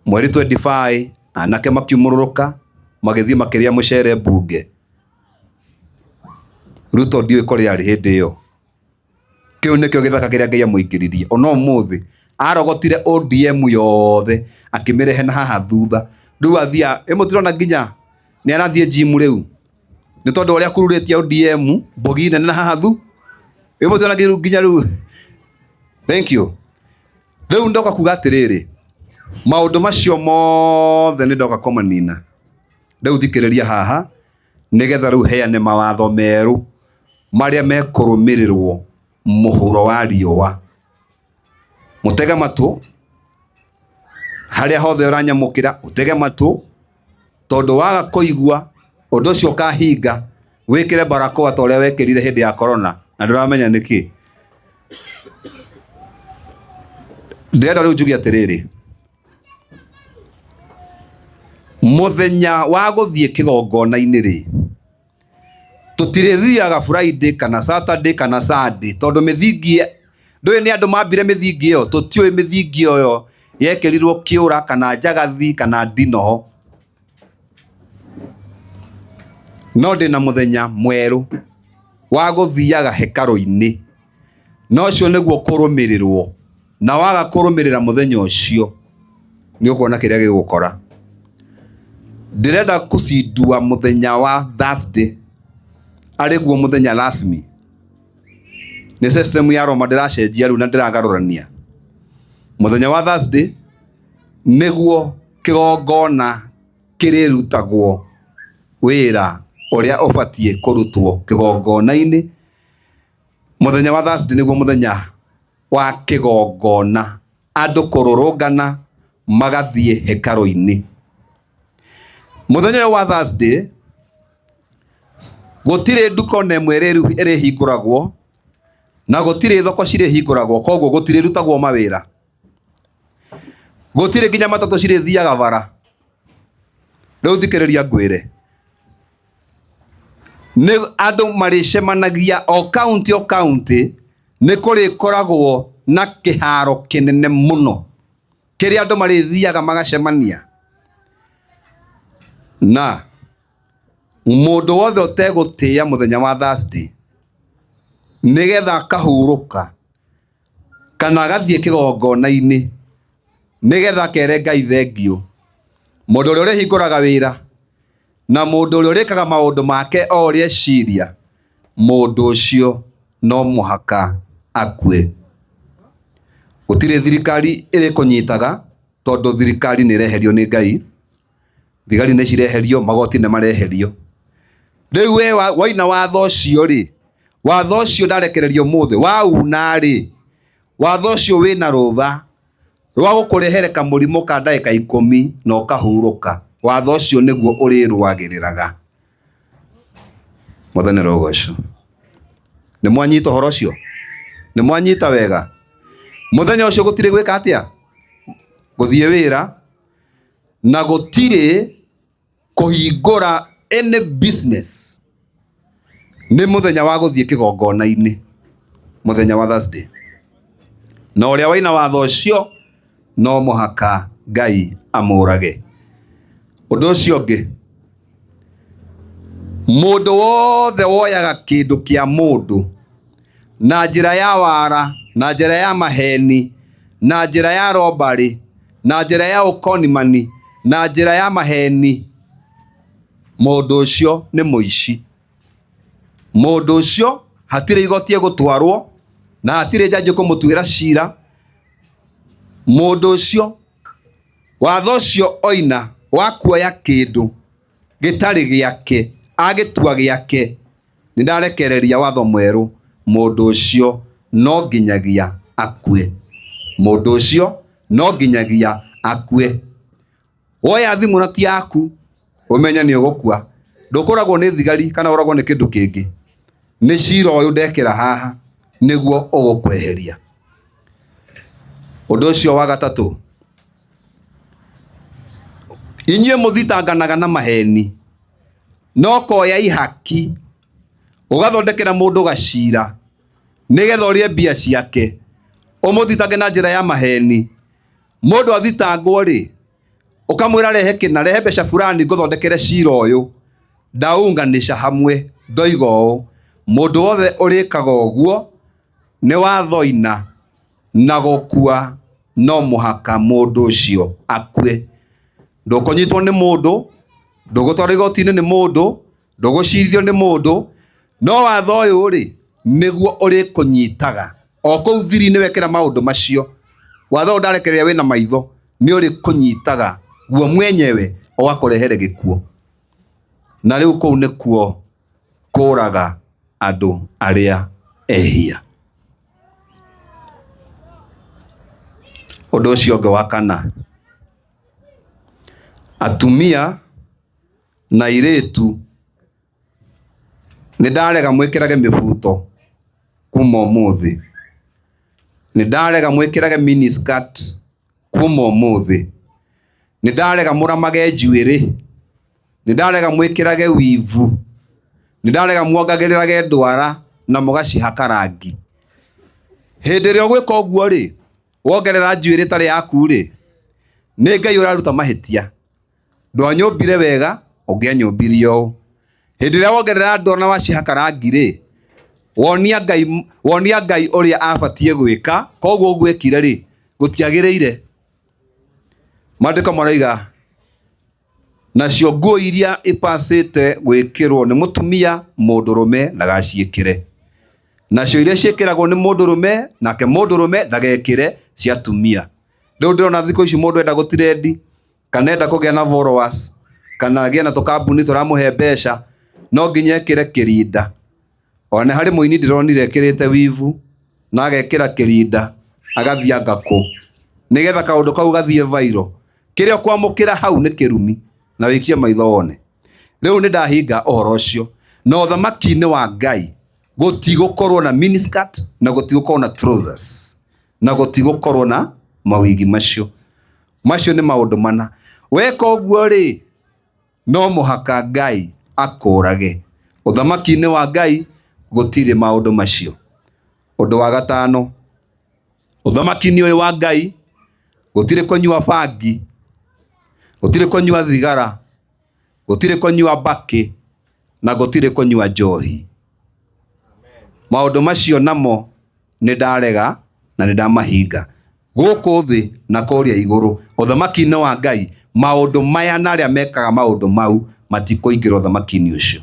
Mweri 25 anake makiumũrũrũka magĩthiĩ makĩrĩa mũcere mbunge. Ruto ndiũĩ kũrĩa arĩ hĩndĩ ĩyo. Kĩu nĩkĩo gĩthaka kĩrĩa Ngai amũingĩririe. Ona ũmũthĩ arogotire ODM yothe akĩmĩrehe na haha thutha. Rĩu athiaga, ĩ mũtirona nginya nĩ arathiĩ gym rĩu? Nĩ tondũ ũrĩa akururĩtie ODM mbogi nene na haha Ĩmwe tũna nginya rĩu. Thank you. Rĩu ndoka kuga atĩrĩrĩ, maũndũ macio mothe nĩ ndoka kũmanina. Rĩu thikĩrĩria haha nĩgetha rĩu heane mawatho merũ marĩa mekũrũmĩrĩrwo mũhuro wa riũa. Mũtege matũ harĩa hothe ũranyamũkĩra, ũtege matũ tondũ waga kũigua ũndũ ũcio ũkahinga wĩkĩre barakoa ta ũrĩa wekĩrire hĩndĩ ya corona na ndũramenya nĩkĩ. Ndĩrenda rĩu njuge atĩrĩrĩ, mũthenya wa gũthiĩ kĩgongona-inĩ rĩ, tũtirĩthiaga Friday kana Saturday kana Sunday tondũ mĩthingi ndũĩ nĩ andũ mambire mĩthingi ĩyo, tũtiũĩ mĩthingi ĩyo yekĩrirwo kĩũra kana njagathi kana ndinoho. No ndĩna mũthenya mwerũ wa gũthiaga hekarũ-inĩ, na ũcio nĩguo kũrũmĩrĩrwo, na waga kũrũmĩrĩra mũthenya ũcio nĩ ũkuona kĩrĩa gĩgũkora. Ndĩrenda kũcindua mũthenya wa Thursday arĩ guo mũthenya rasmi. Nĩ system ya Roma ndĩracenjia rĩu na ndĩragarũrania. Mũthenya wa Thursday nĩguo kĩgongona kĩrĩrutagwo wĩra ũrĩa ũbatiĩ kũrutwo kĩgongona-inĩ. Mũthenya wa Thursday nĩguo mũthenya wa kĩgongona, andũ kũrũrũngana magathiĩ hekarũ-inĩ. Mũthenya ũyũ wa Thursday gũtirĩ nduka ona ĩmwe ĩrĩhingũragwo na gũtirĩ thoko cirĩhingũragwo, koguo gũtirĩrutagwo mawĩra. Gũtirĩ nginya matatũ cirĩthiaga bara. Rĩu thikĩrĩria ngwĩre, nĩ andũ marĩcemanagia o kaũntĩ o kaũntĩ, nĩ kũrĩkoragwo na kĩharo kĩnene mũno kĩrĩa andũ marĩthiaga magacemania. Na mũndũ wothe ũtegũtĩĩa mũthenya wa Thursday nĩgetha akahurũka kana agathiĩ kĩgongona-inĩ nĩgetha akere Ngai thengiũ, mũndũ ũrĩa ũrĩhingũraga wĩra na mũndũ ũrĩa ũrĩkaga maũndũ make o ũrĩa eciria, mũndũ ũcio no mũhaka akue. Gũtirĩ thirikari ĩrĩkũnyitaga tondũ thirikari nĩ ĩreherio nĩ Ngai. Thigari nĩ cireherio, magoti nĩ mareherio. Rĩu we waina watho ũcio rĩ, watho ũcio ndarekererio ũmũthĩ, wauna rĩ, watho ũcio wĩna rũtha rwa gũkũrehere kamũrimũ ka ndagĩka ikũmi na ũkahurũka. Watho ũcio nĩguo ũrĩrũagĩrĩraga. Mwathani arogocwo. Nĩ mwanyita ũhoro ũcio? Nĩ mwanyita wega? Mũthenya ũcio gũtirĩ gwĩka atĩa? Gũthiĩ wĩra na gũtirĩ kũhingũra any business. Nĩ mũthenya wa gũthiĩ kĩgongona-inĩ, mũthenya wa Thursday. Na ũrĩa waina watho ũcio no mũhaka Ngai amũrage. Ũndũ ũcio ũngĩ, mũndũ wothe woyaga kĩndũ kĩa mũndũ na njĩra ya wara, na njĩra ya maheni, na njĩra ya robbery, na njĩra ya ũkonimani, na njĩra ya maheni, mũndũ ũcio nĩ mũici. Mũndũ ũcio hatirĩ igoti egũtwarwo na hatirĩ njanji ĩkũmũtuĩra cira. Mũndũ ũcio watho ũcio oina wa kuoya kĩndũ gĩtarĩ gĩake agĩtua gĩake, nĩ ndarekereria watho mwerũ, mũndũ ũcio no nginyagia akue. Mũndũ ũcio no nginyagia akue. Woya thimũ na ti yaku, ũmenye nĩ ũgũkua. Ndũkũragwo nĩ thigari kana ũragwo nĩ kĩndũ kĩngĩ. Nĩ cira ũyũ ndekĩra haha nĩguo ũgũkweheria. Ũndũ ũcio wa gatatũ, inyuĩ mũthitanganaga na maheni, no koya ihaki ũgathondekera mũndũ gacira nĩgetha ũrĩe mbia ciake, ũmũthitange na njĩra ya maheni. Mũndũ athitangwo rĩ, ũkamwĩra rehe kĩna, rehe mbeca fulani ngũthondekere cira ũyũ, ndaunganisha hamwe, ndoiga ũũ, mũndũ wothe ũrĩkaga ũguo nĩ wathoina na gũkua no mũhaka mũndũ ũcio akue. Ndũkũnyitwo nĩ mũndũ, ndũgũtwarwo igoti-inĩ nĩ mũndũ, ndũgũcirithio nĩ mũndũ, no watho ũyũ rĩ, Nĩguo ũrĩkũnyitaga o kũu thiri-inĩ wekĩra maũndũ macio. Watho ũyũ ndarekereria wĩna maitho nĩ ũrĩkũnyitaga guo mwenyewe ũgakũrehere gĩkuũ. Na rĩu kũu nĩkuo kũraga andũ arĩa ehia. Ũndũ ũcio ũngĩ wa kana, atumia na airĩtu nĩ ndarega mwĩkĩrage mĩbuto kuma ũmũthĩ. Nĩ ndarega mwĩkĩrage mini skirt kuma ũmũthĩ. Nĩ ndarega mũramage njuĩrĩ. Nĩ ndarega mwĩkĩrage wivu. Nĩ ndarega muongagĩrĩrage ndwara na mũgacihaka rangi. Hĩndĩ ĩrĩa ũgwĩka ũguo rĩ, wongerera njuĩrĩ ĩtarĩ yaku rĩ, nĩ Ngai ũraruta mahĩtia. Ndwanyũmbire wega, ũngĩanyũmbire ũũ. Hĩndĩ ĩrĩa wongerera ndwara na wacihaka rangi rĩ, wonia Ngai, wonia Ngai ũrĩa abatiĩ gwĩka, koguo ũguo ekire rĩ, gũtiagĩrĩire. Maandĩko maroiga, nacio nguo iria ipacĩte gwĩkĩrwo nĩ mũtumia, mũndũrũme ndagaciĩkĩre. Nacio iria ciĩkĩragwo nĩ mũndũrũme, nake mũndũrũme ndagekĩre cia atumia. Rĩu ndĩrona thikũ ici mũndũ enda gũtirendi, kana enda kũgĩa na followers, kana agĩe na tũkambuni tũramũhe mbeca, no nginya ekĩre kĩrinda. Ona nĩ harĩ mũini ndĩronire ekĩrĩte wivu, na agekĩra kĩrinda, agathiĩ anga kũ, nĩgetha kaũndũ kau gathiĩ viral. Kĩrĩa ũkwamũkĩra hau nĩ kĩrumi, na wĩikie maitho wone. Rĩu nĩ ndahinga ũhoro ũcio. Na ũthamaki-inĩ wa Ngai, gũtigũkorwo na miniskirt, na gũtigũkorwo na trousers, na gũtigũkorwo na mawigi macio. Macio nĩ maũndũ mana. Weka ũguo rĩ, no mũhaka Ngai akũrage. Ũthamaki-inĩ wa Ngai gũtirĩ maũndũ macio. Ũndũ wa gatano, ũthamaki-inĩ ũyũ wa Ngai gũtirĩ kũnyua bangi, gũtirĩ kũnyua thigara, gũtirĩ kũnyua mbakĩ na gũtirĩ kũnyua njohi. Maũndũ macio namo nĩ ndarega na nĩ ndamahinga. Gũkũ thĩ na kũrĩa igũrũ, ũthamaki-inĩ wa Ngai, maũndũ maya na arĩa mekaga maũndũ mau matikũingĩra ũthamaki-inĩ ũcio.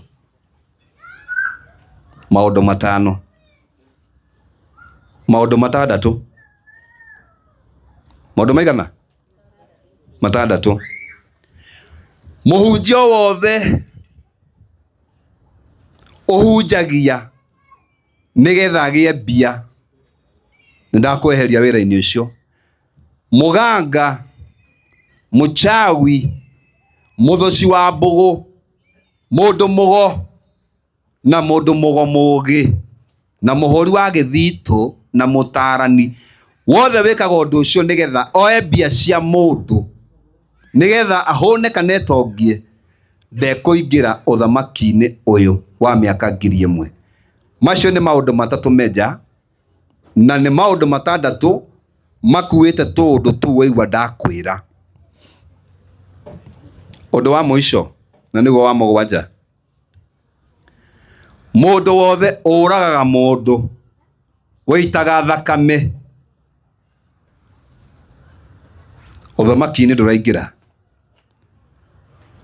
Maũndũ matano. Maũndũ matandatũ. Maũndũ maigana? Matandatũ. Mũhunjia wothe ũhunjagia nĩgetha agĩe mbia, nĩ ndakweheria wĩra-inĩ ũcio. Mũganga, mũchawi, mũthũci wa mbũgũ, mũndũ mũgo na mũndũ mũgo mũgĩ na mũhũri wa gĩthitũ na mũtaarani, wothe wĩkaga ũndũ ũcio nĩgetha oe mbia cia mũndũ nĩgetha ahũne kana etongie, ndekũingĩra ũthamaki-inĩ ũyũ wa mĩaka 1000. Macio nĩ maũndũ matatũ meja, na nĩ maũndũ matandatũ makuĩte tũũndũ tũu waigua ndakwĩra. Ũndũ wa mũico, na nĩguo wa mũgwanja, mũndũ wothe ũragaga mũndũ, ũitaga thakame, ũthamaki-inĩ ndũraingĩra.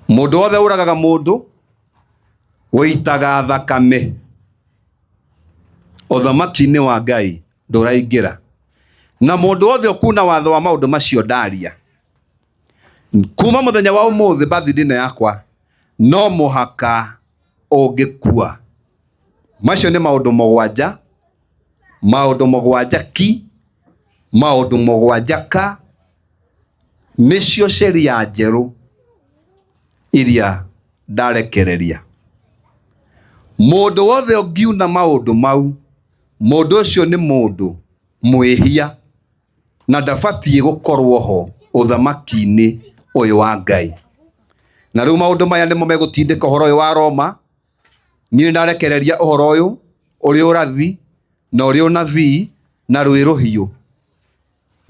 Mũndũ wothe ũragaga mũndũ, ũitaga thakame, ũthamaki-inĩ wa Ngai ndũraingĩra. Na mũndũ wothe ũkuna watho wa maũndũ macio ndaria, kuma mũthenya wa ũmũthĩ birthday ĩno yakwa, no mũhaka ũngĩkua. Macio nĩ maũndũ mũgwanja, maũndũ mũgwanja ki, maũndũ mũgwanja ka, nĩcio sheria njerũ iria ndarekereria. Mũndũ wothe ũngiuna maũndũ mau, mũndũ ũcio nĩ mũndũ mwĩhia na ndabatiĩ gũkorwo ho ũthamaki-inĩ ũyũ wa Ngai. Na rĩu maũndũ maya nĩmo megũtindĩka ũhoro ũyũ wa Roma. Niĩ nĩ ndarekereria ũhoro ũyũ ũrĩ ũrathi na ũrĩ ũnabii na rwĩ rũhiũ,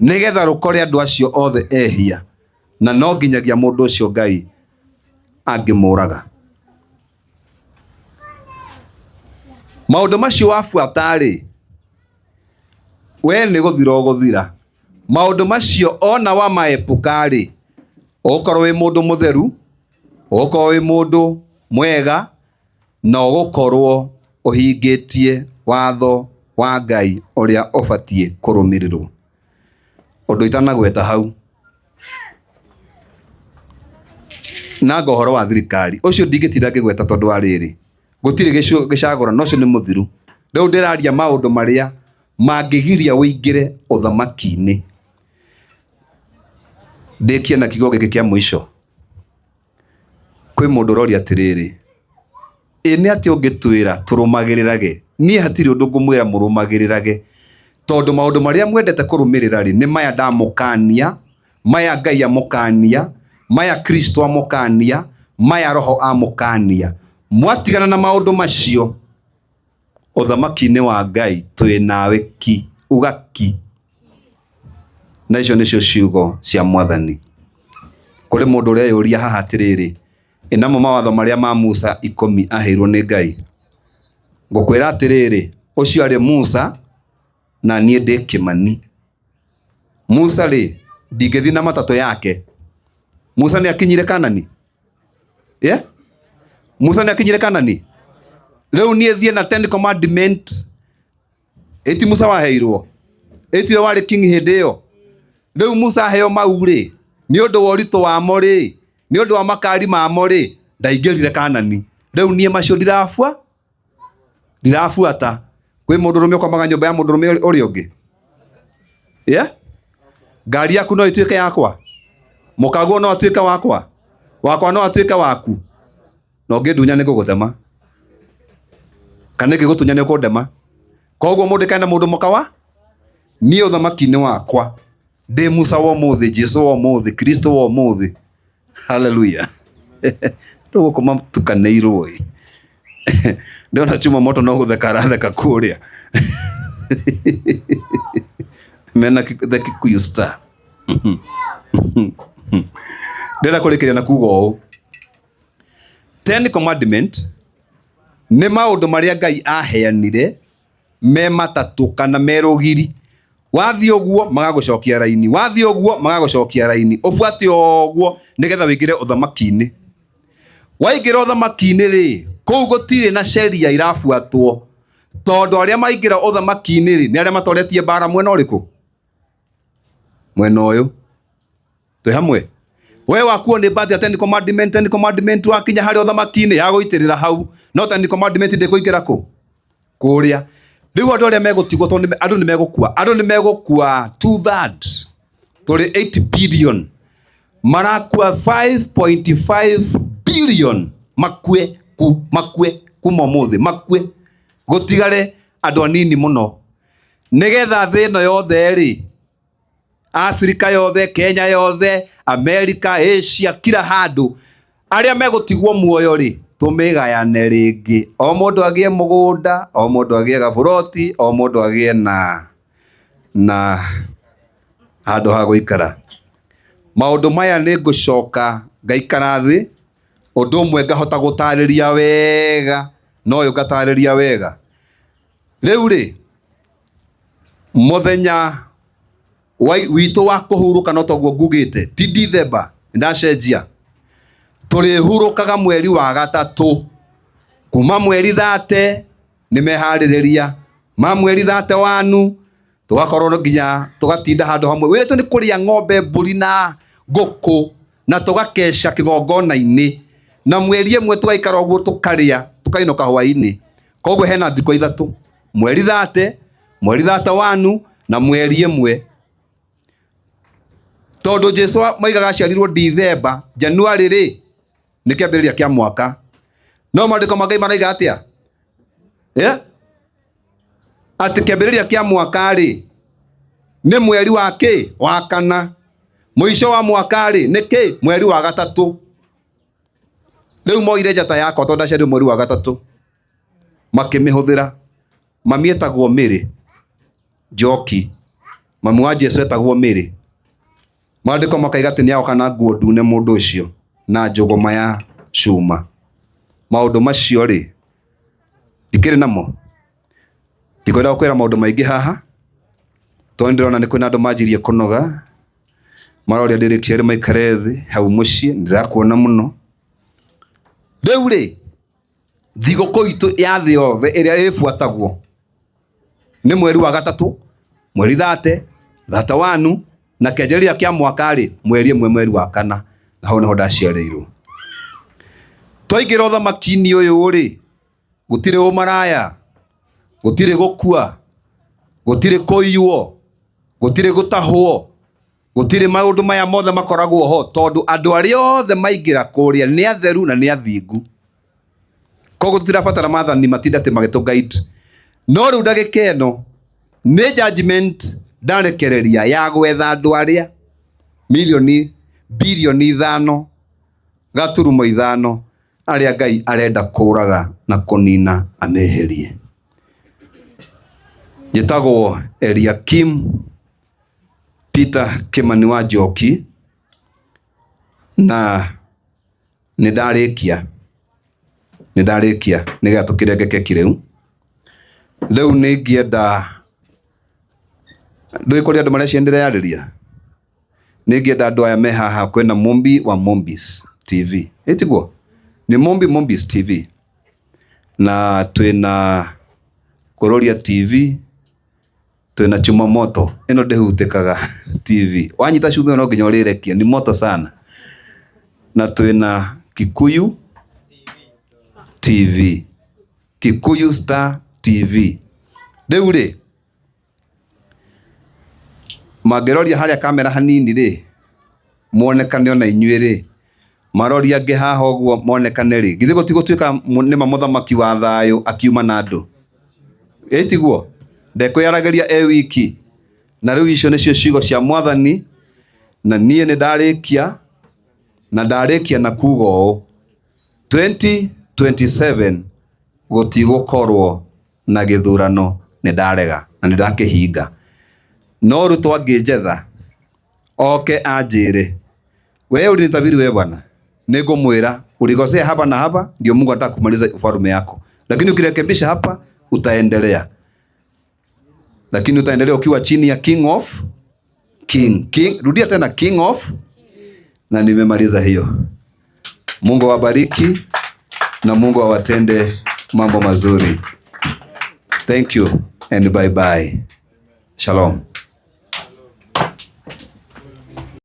nĩgetha rũkore andũ acio othe ehia, na no nginyagia mũndũ ũcio Ngai angĩmũraga. Maũndũ macio wabuata-rĩ, we nĩ gũthira ũgũthira. Maũndũ macio ona wamaepuka-rĩ, ũgũkorwo wĩ mũndũ mũtheru, ũgũkorwo wĩ mũndũ mwega, na ũgũkorwo Ũhingĩtie watho wa Ngai ũrĩa ũbatiĩ kũrũmĩrĩrwo. Ũndũ itanagweta hau, nanga ũhoro wa thirikari ũcio ndingĩtinda ngĩgweta tondũ wa rĩrĩ, gũtirĩ gĩcagũrano, ũcio nĩ mũthiru. Rĩu ndĩraria maũndũ marĩa mangĩgiria ũingĩre ũthamaki-inĩ. Ndĩkie na kiugo gĩkĩ kĩa mũico. Kwĩ mũndũ ũroria atĩrĩrĩ, ĩ nĩ atĩa ũngĩtwĩra tũrũmagĩrĩrage? Niĩ hatirĩ ũndũ ngũmwĩra mũrũmagĩrĩrage, tondũ maũndũ marĩa mwendete kũrũmĩrĩra rĩ, nĩ maya ndamũkania, maya Ngai amũkania, maya Kristo amũkania, maya Roho amũkania. Mwatigana na maũndũ macio, ũthamaki-inĩ wa Ngai twĩ nawe ki, uga ki. Na icio nĩcio ciugo cia Mwathani. Kũrĩ mũndũ ũreyũria haha atĩrĩrĩ, ĩ namo mawatho marĩa ma Musa ikũmi aheirwo nĩ Ngai? Ngũkwĩra atĩrĩrĩ, ũcio arĩ Musa na niĩ ndĩ Kĩmani. Musa rĩ, ndingĩthiĩ na matatũ yake. Musa nĩ akinyire Kanani? Yeah? Musa nĩ akinyire Kanani? Rĩu niĩ thiĩ na Ten Commandment ĩti Musa waheirwo ĩti we warĩ king hĩndĩ ĩyo rĩu Musa aheo mau rĩ nĩ ũndũ wa ũritũ wamo rĩ nĩ ũndũ wa makari mamo rĩ ndaingĩrire Kanani rĩu niĩ macio ndirabua ndirabuata kwĩ mũndũrũme ũkomaga nyũmba ya mũndũrũme ũrĩa ũngĩ yeah? Ngari yaku no ĩtuĩke yakwa, mũkaguo no atuĩke wakwa, wakwa no atuĩke waku, na ũngĩndunya nĩ ngũgũthema kana ingĩgũtunya nĩ ũkũndema. Koguo mũndũ kana mũndũ mũka wa niĩ ũthamaki-inĩ wakwa ndĩ Musa wa ũmũthĩ, Jesu wa ũmũthĩ, Kristo wa ũmũthĩ. Haleluya. Rĩu gũkũ matukanĩirwo ĩ. Ndĩrona chuma moto no gũtheka aratheka kũrĩa. Mena the Kikuyu star. Ndĩrenda kũrĩkĩria na kuga ũũ. Ten Commandment nĩ maũndũ marĩa Ngai aheanire me matatũ kana me rũgiri. Wathiĩ ũguo magagũcokia raini, wathiĩ ũguo magagũcokia raini, ũbuate ũguo nĩgetha ũingĩre ũthamaki-inĩ. Waingĩra ũthamaki-inĩ rĩ, kũu gũtirĩ na sheria irabuatwo, tondũ arĩa maingĩra ũthamaki-inĩ rĩ, nĩ arĩa matoretie mbara mwena ũrĩkũ? Mwena ũyũ. Twĩ hamwe? We wakuo nĩ mbathi ya Ten Commandment, Ten Commandment wakinya harĩa ũthamaki-inĩ ya gũitĩrĩra hau, no Ten Commandment ndĩkũingĩra kũ? Kũrĩa. Rĩu andũ arĩa megũtigwo tondũ andũ nĩ megũkua, andũ nĩ megũkua two thirds, tũrĩ 8 billion, marakua 5.5 billion makue ku, makue kuma ũmũthĩ, makue gũtigare andũ anini mũno, nĩgetha thĩ ĩno yothe rĩ, Afrika yothe, Kenya yothe, Amerika, Asia, kila handũ, arĩa megũtigwo muoyo rĩ, tũmĩgayane rĩngĩ, o mũndũ agĩe mũgũnda, o mũndũ agĩe gaburoti, o mũndũ agĩe na handũ ha gũikara. Maũndũ maya nĩ ngũcoka ngaikara thĩ, ũndũ ũmwe ngahota gũtarĩria wega, na ũyũ ngatarĩria wega. Rĩu rĩ, mũthenya witũ wa kũhurũka no toguo ngugĩte, ti Dithemba, ndacenjia. Tũrĩhurũkaga mweri wa gatatũ, kuma mweri 30 nĩ meharĩrĩria ma mweri 31 tũgakorwo nginya tũgatinda handũ hamwe. Wĩrĩtwo nĩ kũrĩa ng'ombe, mbũri na ngũkũ na tũgakeca kĩgongona-inĩ, na mweri ĩmwe tũgaikara ũguo tũkarĩa tũkainũka hwainĩ. Koguo hena thikũ ithatũ, mweri 30, mweri 31 na mweri ĩmwe. Tondũ Jesu moigaga aciarirwo Dithemba, Januari rĩ nĩ kĩambĩrĩria kĩa mwaka. No maandĩko ma Ngai maraiga atĩa? Yeah? Atĩ kĩambĩrĩria kĩa mwaka rĩ nĩ mweri wa kĩ? Wa kana. Mũico wa mwaka rĩ nĩ kĩ? Mweri wa gatatũ. Rĩu moire njata yakwa tondũ ndaciarirwo mweri wa gatatũ, makĩmĩhũthĩra. Mami etagwo Mary Njoki, mami wa Jesu etagwo Mary. Maandĩko makaiga atĩ nĩ agoka na nguo ndune mũndũ ũcio na njũgũma ya cuma. Maũndũ macio rĩ, ndikĩrĩ namo. Ndikwenda gũkwĩra maũndũ maingĩ haha, tondũ nĩndĩrona nĩ kwĩna andũ manjirie kũnoga, maroria ndĩrĩkie rĩ maikare thĩ hau mũciĩ, nĩndĩrakuona mũno. Rĩu rĩ, Thigũkũ itũ ya thĩ yothe ĩrĩa ĩbuatagwo nĩ mweri wa gatatũ, mweri 30, 31, na kĩanjĩrĩria kĩa mwaka rĩ, mweri 1 mweri wa kana, na hau nĩho ndaciarĩirwo. Twaingĩra ũthamaki-inĩ ũyũ rĩ, gũtirĩ ũmaraya, gũtirĩ gũkua, gũtirĩ kũiywo, gũtirĩ gũtahwo, gũtirĩ maũndũ maya mothe makoragwo ho, tondũ andũ arĩa othe maingĩra kũrĩa nĩ atheru na nĩ athingu. Koguo tũtirabatara maathani matinda atĩ magĩtũ guide. No rĩu ndagĩka ĩno nĩ judgment ndarekereria ya gwetha andũ arĩa milioni bilioni 5.5 arĩa Ngai arenda kũraga na kũnina ameherie. Njĩtagwo Eliakim Peter Kimani wa Njoki, na nĩ ndarĩkia, nĩ ndarĩkia nĩgetha tũkĩrenge keki rĩu. Rĩu nĩ ingĩenda, ndũĩ kũrĩ andũ mareciria ndĩreyarĩria? Nĩ ingĩenda andũ aya me haha, kwĩna Mumbi wa Mumbis TV, ĩtiguo? Nĩ Mumbi Mumbis TV, na twĩna Kũrũria TV, twĩna Chuma Moto, ĩno ndĩhutĩkaga TV. Wanyita cuma ĩyo no nginya ũrĩrekie, ni moto sana. Na twĩna Kikuyu TV, Kikuyu Star TV. Rĩu rĩ, mangĩroria harĩa kamera hanini rĩ, muonekane ona inyuĩ rĩ, maroria angĩ haha ũguo monekane rĩ, githĩ gũtigũtuĩka nĩma mũthamaki wa thayũ akiuma na andũ? Ĩ tiguo? Ndekwĩyaragĩria e wiki. Na rĩu icio nĩcio ciugo cia mwathani, na niĩ nĩ ndarĩkia, na ndarĩkia na kuga ũũ, 2027 gũtigũkorwo na gĩthurano, nĩ ndarega na nĩ ndakĩhinga. No Ruto angĩnjetha oke anjĩre, wewe ulinitabiri wewe bwana, nĩngũmwĩra ulikosea hapa na hapa, ndio Mungu anataka kumaliza ufalme yako, lakini ukirekebisha hapa utaendelea, lakini utaendelea ukiwa chini ya King of King. King, rudia tena, King of. Na nimemaliza hiyo. Mungu awabariki na Mungu awatende mambo mazuri. Thank you and bye bye. Shalom.